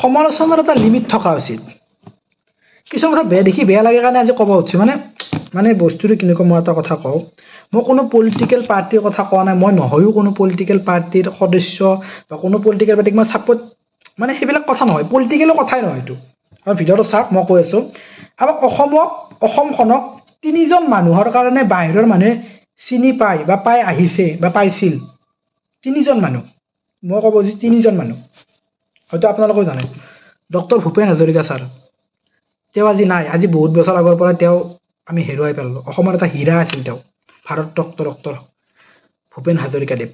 সমালোচনাৰ এটা লিমিট থকা উচিত। কিছুমান কথা বেয়া দেখি বেয়া লাগে কাৰণে আজি ক'ব খুজিছোঁ। মানে মানে বস্তুটো কেনেকুৱা, মই এটা কথা কওঁ, মই কোনো পলিটিকেল পাৰ্টীৰ কথা কোৱা নাই। মই নহয়ো কোনো পলিটিকেল পাৰ্টীৰ সদস্য বা কোনো পলিটিকেল পাৰ্টীক মই ছাপোৰ্ট, মানে সেইবিলাক কথা নহয়, পলিটিকেলো কথাই নহয় এইটো। মই ভিডিঅ'টো চাওক, মই কৈ আছোঁ। আমাক অসমক, অসমখনক তিনিজন মানুহৰ কাৰণে বাহিৰৰ মানুহে চিনি পায় বা পাই আহিছে বা পাইছিল। তিনিজন মানুহ, মই ক'ব খুজিছোঁ তিনিজন মানুহ, হয়তো আপোনালোকেও জানে। ডক্টৰ ভূপেন হাজৰিকা ছাৰ, তেওঁ আজি নাই। আজি বহুত বছৰ আগৰ পৰা তেওঁ আমি হেৰুৱাই পেলালোঁ। অসমৰ এটা হীৰা আছিল তেওঁ, ভাৰত ৰত্ন ডক্টৰ ভূপেন হাজৰিকাদেৱ।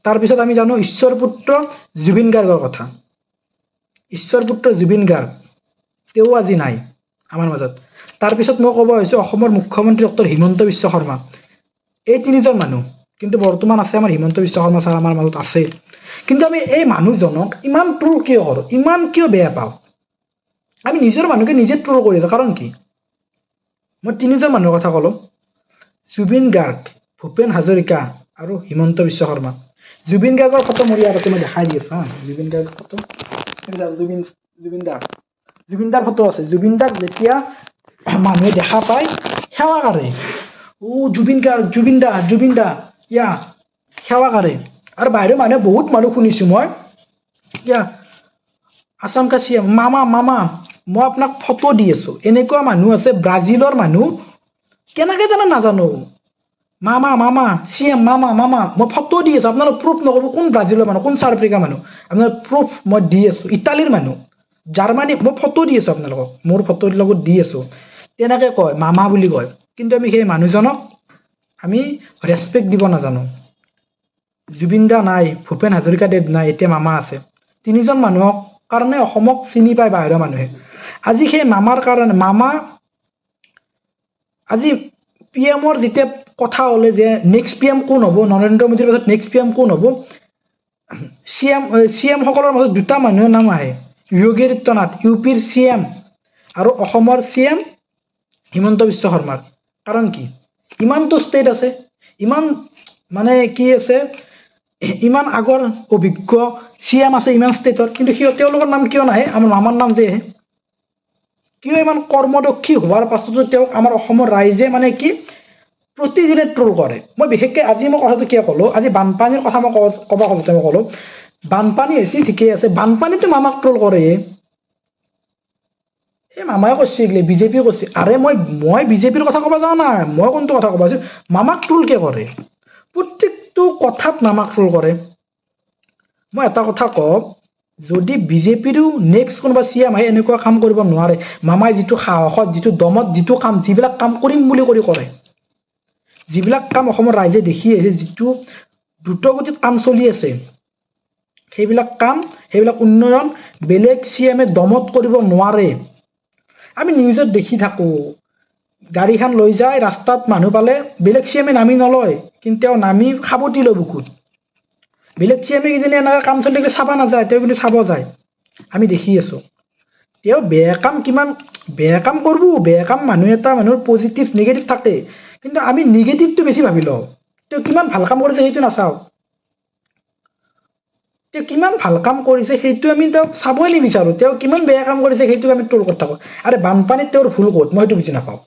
তাৰপিছত আমি জানো ঈশ্বৰ পুত্ৰ জুবিন গাৰ্গৰ কথা। ঈশ্বৰ পুত্ৰ জুবিন গাৰ্গ, তেওঁ আজি নাই আমাৰ মাজত। তাৰপিছত মই ক'ব হৈছোঁ অসমৰ মুখ্যমন্ত্ৰী ডক্টৰ হিমন্ত বিশ্ব শৰ্মা। এই তিনিজন মানুহ কিন্তু বৰ্তমান আছে। আমাৰ হিমন্ত বিশ্ব শৰ্মা ছাৰ আমাৰ মাজত আছে। কিন্তু আমি এই মানুহজনক ইমান ট্ৰল কিয় কৰোঁ? ইমান কিয় বেয়া পাওঁ? আমি নিজৰ মানুহকে নিজে ট্ৰল কৰি আছোঁ, কাৰণ কি? মই তিনিজন মানুহৰ কথা ক'লোঁ, জুবিন গাৰ্গ, ভূপেন হাজৰিকা আৰু হিমন্ত বিশ্ব শৰ্মা। জুবিন গাৰ্গৰ ফটো মোৰ ইয়াত আছে, মই দেখাই দি আছোঁ। হা, জুবিন গাৰ্গৰ ফটো, জুবিন জুবিন দাৰ জুবিন দাৰ ফটো আছে। জুবিন দাক যেতিয়া মানুহে দেখা পায়, সেৱা কৰে। অ' জুবিন গাৰ্গ, জুবিন দা, জুবিন দা, ইয়া সেৱা কৰে। আৰু বাহিৰৰ মানুহে, বহুত মানুহ শুনিছোঁ মই, ইয়া আছাম কা চিএম, মামা মামা। মই আপোনাক ফটো দি আছোঁ। এনেকুৱা মানুহ আছে, ব্ৰাজিলৰ মানুহ, কেনেকৈ জানে নাজানো, মামা মামা, চিএম মামা মামা। মই ফটো দি আছোঁ আপোনালোক, প্ৰুফ নকৰিব কোন ব্ৰাজিলৰ মানুহ, কোন চাউথ আফ্ৰিকাৰ মানুহ, আপোনাৰ প্ৰুফ মই দি আছোঁ। ইটালীৰ মানুহ, জাৰ্মানী, মই ফটো দি আছোঁ আপোনালোকক, মোৰ ফটোৰ লগত দি আছোঁ। তেনেকৈ কয়, মামা বুলি কয়। কিন্তু আমি সেই মানুহজনক আমি ৰেচপেক্ট দিব নাজানো। জুবিন দা নাই, ভূপেন হাজৰিকাদেৱ নাই, এতিয়া মামা আছে। তিনিজন মানুহক কাৰণে অসমক চিনি পায় বাহিৰৰ মানুহে। আজি সেই মামাৰ কাৰণে, মামা আজি পি এমৰ যেতিয়া কথা হ'লে যে নেক্সট পি এম কোন হ'ব, নৰেন্দ্ৰ মোদীৰ পাছত নেক্সট পি এম কোন হ'ব, চি এমসকলৰ মাজত দুটা মানুহৰ নাম আহে, যোগী আদিত্যনাথ, ইউ পিৰ চি এম আৰু অসমৰ চি এম হিমন্ত বিশ্ব শৰ্মাৰ। কাৰণ কি? ইমানটো ষ্টেট আছে, ইমান মানে কি আছে, ইমান আগৰ অভিজ্ঞ চি এম আছে ইমান ষ্টেটৰ, কিন্তু সিহঁত তেওঁলোকৰ নাম কিয় নাহে? আমাৰ মামাৰ নাম যে আহে কিয়? ইমান কৰ্মদক্ষী হোৱাৰ পাছতো তেওঁক আমাৰ অসমৰ ৰাইজে মানে কি প্ৰতিদিনে ট্ৰল কৰে। মই বিশেষকৈ আজি মই কথাটো কিয় ক'লোঁ, আজি বানপানীৰ কথা মই ক'ব খোজোঁতে মই ক'লোঁ, বানপানী হৈছে ঠিকেই আছে, বানপানীতো মামাক ট্ৰল কৰে। এই মামাই কৰিছে, এইগিলা বিজেপি কৰিছে। আৰে মই বিজেপিৰ কথা ক'ব যোৱা নাই। মই কোনটো কথা ক'ব আছোঁ, মামাক ট্ৰল কিয় কৰে? প্ৰত্যেকটো কথাত মামাক ট্ৰল কৰে। মই এটা কথা কওঁ, যদি বিজেপিৰো নেক্সট কোনোবা চি এম আহে, এনেকুৱা কাম কৰিব নোৱাৰে। মামাই যিটো সাহসত, যিটো দমত, যিটো কাম, যিবিলাক কাম কৰিম বুলি কৰি কৰে, যিবিলাক কাম অসমৰ ৰাইজে দেখি আহিছে, যিটো দ্ৰুতগতিত কাম চলি আছে, সেইবিলাক কাম, সেইবিলাক উন্নয়ন বেলেগ চি এমে দমত কৰিব নোৱাৰে। আমি নিউজত দেখি থাকোঁ, গাড়ীখন লৈ যায়, ৰাস্তাত মানুহ পালে বেলেগ চি এমে নামি নলয়, কিন্তু তেওঁ নামি সাৱটি লয় বুকুত। বেলেগ চি এমে কিজানি এনেকুৱা কাম চলি থাকিলে চাব নাযায়, তেওঁ কিন্তু চাব যায়। আমি দেখি আছোঁ। তেওঁ বেয়া কাম, কিমান বেয়া কাম কৰিব, বেয়া কাম মানুহ এটা মানুহৰ পজিটিভ নিগেটিভ থাকে, কিন্তু আমি নিগেটিভটো বেছি ভাবি লওঁ। তেওঁ কিমান ভাল কাম কৰিছে সেইটো নাচাওঁ। তেওঁ কিমান ভাল কাম কৰিছে সেইটো আমি তেওঁক চাবই নিবিচাৰোঁ। তেওঁ কিমান বেয়া কাম কৰিছে সেইটো আমি ট্ৰল কৰি থাকোঁ। আৰে বানপানীত তেওঁৰ ভুল ক'ত? মই সেইটো বুজি নাপাওঁ।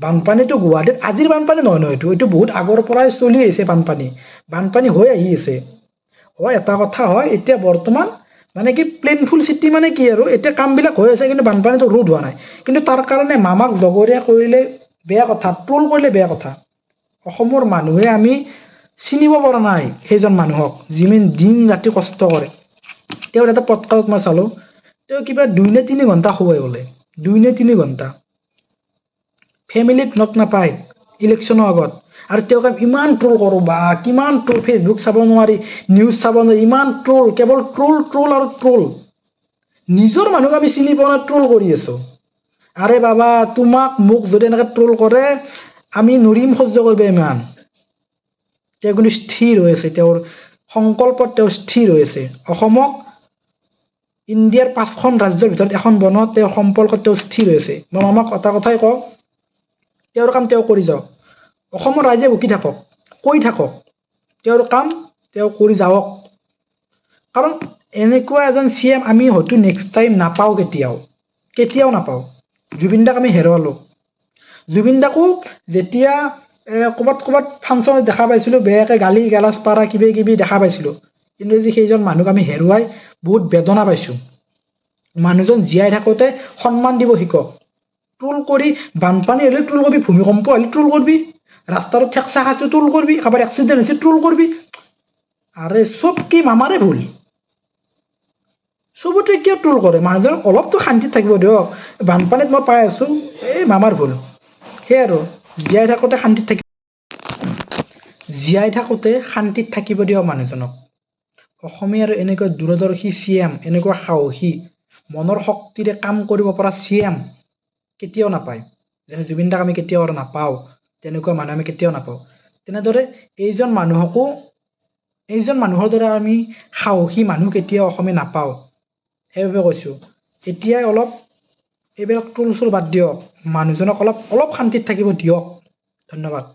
বানপানীটো গুৱাহাটীত আজিৰ বানপানী নহয় নহয়, এইটো এইটো বহুত আগৰ পৰাই চলি আহিছে। বানপানী বানপানী হৈ আহি আছে। হয়, এটা কথা হয়, এতিয়া বৰ্তমান মানে কি প্লেনফুল চিটি, মানে কি আৰু এতিয়া কামবিলাক হৈ আছে, কিন্তু বানপানীটো ৰোধ হোৱা নাই। কিন্তু তাৰ কাৰণে মামাক জগৰীয়া কৰিলে বেয়া কথা, ট্ৰল কৰিলে বেয়া কথা। অসমৰ মানুহে আমি চিনিব পৰা নাই সেইজন মানুহক, যিমান দিন ৰাতি কষ্ট কৰে। তেওঁৰ এটা পডকাষ্ট মই চালোঁ, তেওঁ কিবা 2 নে 3 ঘণ্টা শুৱে বোলে, 2 নে 3 ঘণ্টা। ফেমিলিক লগ নাপায় ইলেকশ্যনৰ আগত। আৰু তেওঁক আমি ইমান ট্ৰল কৰোঁ বা কিমান ট্ৰল, ফেচবুক চাব নোৱাৰি, নিউজ চাব নোৱাৰি, ইমান ট্ৰল, কেৱল ট্ৰল, ট্ৰল আৰু ট্ৰল। নিজৰ মানুহক আমি চিনি পোৱা নাই, ট্ৰল কৰি আছোঁ। আৰে বাবা, তোমাক মোক যদি এনেকৈ ট্ৰল কৰে, আমি নৰিম সহ্য কৰিব ইমান। তেওঁ কিন্তু স্থিৰ হৈ আছে, তেওঁৰ সংকল্পত তেওঁ স্থিৰ হৈ আছে। অসমক ইণ্ডিয়াৰ পাঁচখন ৰাজ্যৰ ভিতৰত এখন বনোৱাত তেওঁৰ সম্পৰ্কত তেওঁ স্থিৰ হৈ আছে। মই মামাক এটা কথাই কওঁ, তেওঁৰ কাম তেওঁ কৰি যাওক। অসমৰ ৰাইজে বকি থাকক, কৈ থাকক, তেওঁৰ কাম তেওঁ কৰি যাওক। কাৰণ এনেকুৱা এজন চি এম আমি হয়তো নেক্সট টাইম নাপাওঁ, কেতিয়াও কেতিয়াও নাপাওঁ। জুবিন দাক আমি হেৰুৱালোঁ। জুবিন দাকো যেতিয়া ক'ৰবাত ক'ৰবাত ফাংচনত দেখা পাইছিলোঁ, বেয়াকৈ গালি গালাজ পাৰা কিবা কিবি দেখা পাইছিলোঁ। কিন্তু আজি সেইজন মানুহক আমি হেৰুৱাই বহুত বেদনা পাইছোঁ। মানুহজন জীয়াই থাকোঁতে সন্মান দিব শিকক। ট্ৰল কৰি, বানপানী হ'লে ট্ৰল কৰিবি, ভূমিকম্প হ'লে ট্ৰল কৰিবি, ৰাস্তাত ঠেকচা খাইছে ট্ৰল কৰিবি, কাৰোবাৰ এক্সিডেণ্ট হৈছে ট্ৰল কৰিবি। আৰে চব কি মামাৰে ভুল? চবতে কিয় ট্ৰল কৰে? মানুহজন অলপতো শান্তিত থাকিব দিয়ক। বানপানীত মই পাই আছোঁ, এই মামাৰ ভুল। সেয়াই আৰু, জীয়াই থাকোঁতে শান্তিত থাকিব দিয়ক মানুহজনক। অসমীয়াৰ এনেকুৱা দূৰদৰ্শী চি এম, এনেকুৱা সাহসী, মনৰ শক্তিৰে কাম কৰিব পৰা চি এম কেতিয়াও নাপায়। যেনে জুবিন দাক আমি কেতিয়াও আৰু নাপাওঁ, তেনেকুৱা মানুহ আমি কেতিয়াও নাপাওঁ। তেনেদৰে এইজন মানুহকো, এইজন মানুহৰ দৰে আমি সাহসী মানুহ কেতিয়াও অসমে নাপাওঁ। সেইবাবে কৈছোঁ, এতিয়াই অলপ এইবিলাক ট্ৰল চোল বাদ দিয়ক, মানুহজনক অলপ অলপ শান্তিত থাকিব দিয়ক। ধন্যবাদ।